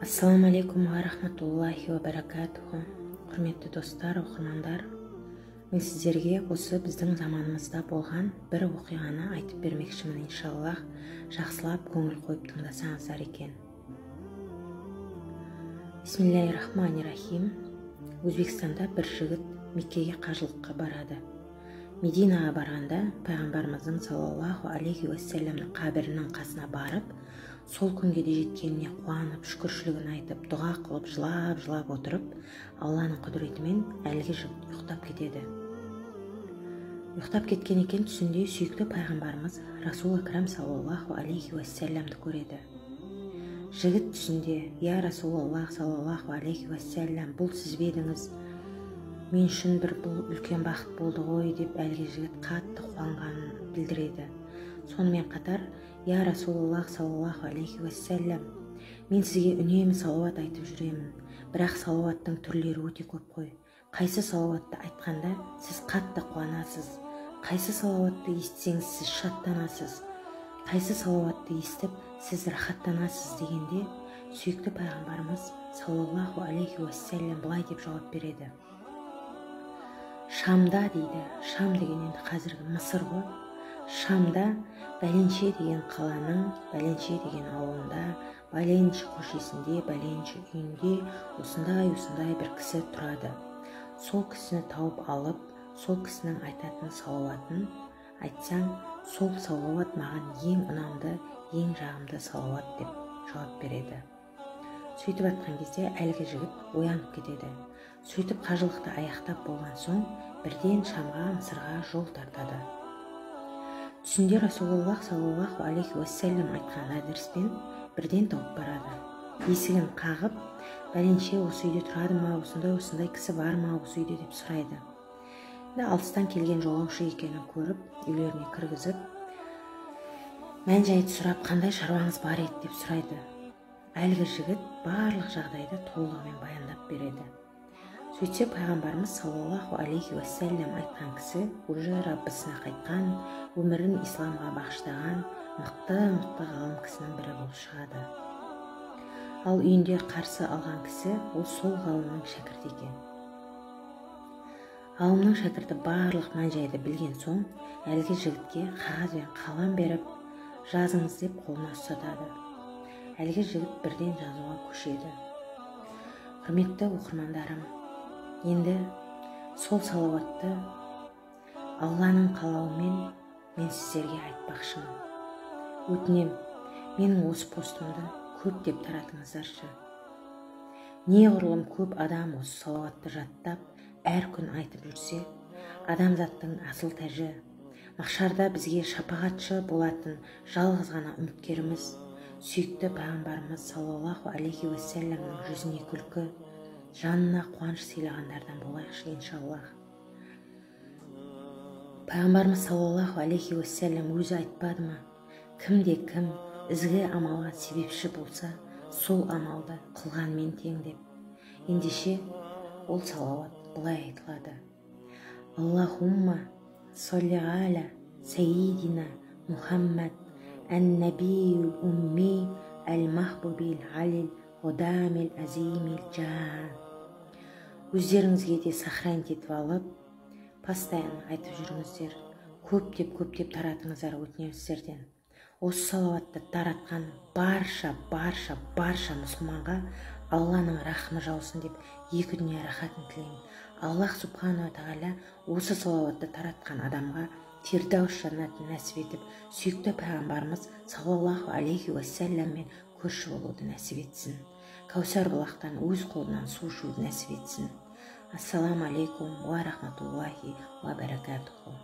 Ассаламу алейкум уа рахматуллахи уа баракатуху. Құрметті достар, оқырмандар, мен сіздерге осы біздің заманымызда болған бір оқиғаны айтып бермекшімін, иншаллах. Жақсылап көңіл қойып тыңдасаңыздар екен. Бисмиллахи рахмани рахим. Өзбекстанда бір жігіт Меккеге қажылыққа барады. Мединаға барғанда пайғамбарымыздың саллаллаху алейхи уассаламның қабірінің қасына барып, сол күнге де жеткеніне қуанып, шүкіршілігін айтып, дұға қылып, жылап-жылап отырып, Алланың құдіретімен әлгі жігіт ұйықтап кетеді. Ұйықтап кеткен екен, түсінде сүйікті пайғамбарымыз Расул Акрам саллаллаху алейхи уассаламды көреді. Жігіт түсінде: «Я Расулаллах саллаллаху алейхи уассалам, бұл сіз бе едіңіз? Мен үшін бір бұл үлкен бақыт болды ғой», – деп әлгі жігіт қатты қуанғанын білдіреді. Сонымен қатар: «Я Расулаллах саллаллаху алейхи уассалам, мен сізге үнемі салауат айтып жүремін, бірақ салауаттың түрлері өте көп қой. Қайсы салауатты айтқанда сіз қатты қуанасыз? Қайсы салауатты естісеңіз, сіз шаттанасыз? Қайсы салауатты естіп, сіз рахаттанасыз?» – дегенде, сүйікті пайғамбарымыз саллаллаху алейхи уассалам былай деп жауап береді: «Шамда, – дейді, – Шам деген енді қазіргі Мысыр ғой, – Шамда бәленше деген қаланың бәленше деген ауылында, бәленше көшесінде, бәленше үйінде осындай осындай бір кісі тұрады. Сол кісіні тауып алып, сол кісінің айтатын салауатын айтсаң, сол салауат маған ең ұнамды, ең жағымды салауат», – деп жауап береді. Сөйтіп жатқан кезде әлгі жігіт оянып кетеді. Сөйтіп қажылықты аяқтап болған соң, бірден Шамға, Мысырға жол тартады. Түсінде Расулаллах саллаллаху алейхи уассалам айтқан адреспен бірден тауып барады. Есігін қағып, «Бәленше осы үйде тұрады ма? Осындай осындай кісі бар ма осы үйде?» – деп сұрайды. Енді алыстан келген жолаушы екенін көріп, үйлеріне кіргізіп, мән жайды сұрап, «Қандай шаруаңыз бар еді?» – деп сұрайды. Әлгі жігіт барлық жағдайды толығымен баяндап береді. Сөйтсе, пайғамбарымыз саллаллаху алейхи уассалам айтқан кісі уже Раббысына қайтқан, өмірін исламға бағыштаған мықты мықты ғалым кісінің бірі болып шығады. Ал үйінде қарсы алған кісі ол сол ғалымның шәкірті екен. Ғалымның шәкірті барлық мән жайды білген соң, әлгі жігітке қағаз бен қалам беріп, «Жазыңыз» деп қолына ұстатады. Әлгі жігіт бірден жазуға көшеді. Құрметті оқырмандарым, енді сол салауатты Алланың қалауымен мен сіздерге айтпақшымын. Өтінем, менің осы постымды көптеп таратыңыздаршы. Неғұрлым көп адам осы салауатты жаттап, әр күн айтып жүрсе, адамзаттың асыл тәжі, махшарда бізге шапағатшы болатын жалғыз ғана үміткеріміз, сүйікті пайғамбарымыз саллаллаху алейхи уассаламның жүзіне күлкі, жанына қуаныш сыйлағандардан болайықшы, иншаллах. Пайғамбарымыз саллаллаху алейхи уассалам өзі айтпады ма: «Кімде кім ізгі амалға себепші болса, сол амалды қылғанмен тең», – деп? Ендеше ол салауат былай айтылады: Аллахумма салли аля сайидина Мухаммад ән-набиюл умми әл-махбубил алил ғудамил азимил жан. Өздеріңізге де сохранить етіп алып, постоянно айтып жүріңіздер. Көптеп көптеп таратыңыздар, өтінемін сіздерден. Осы салауатты таратқан барша барша барша мұсылманға Алланың рахымы жаусын деп, екі дүние рахатын тілеймін. Аллах субханала тағала осы салауатты таратқан адамға Фирдаус жәннатын нәсіп етіп, сүйікті пайғамбарымыз саллаллаху алейхи уассаламмен көрші болуды нәсіп етсін, Кәусар бұлақтан өз қолынан су ішуді нәсіп етсін. Ассаламу алейкум уа рахматуллахи уа баракатуху.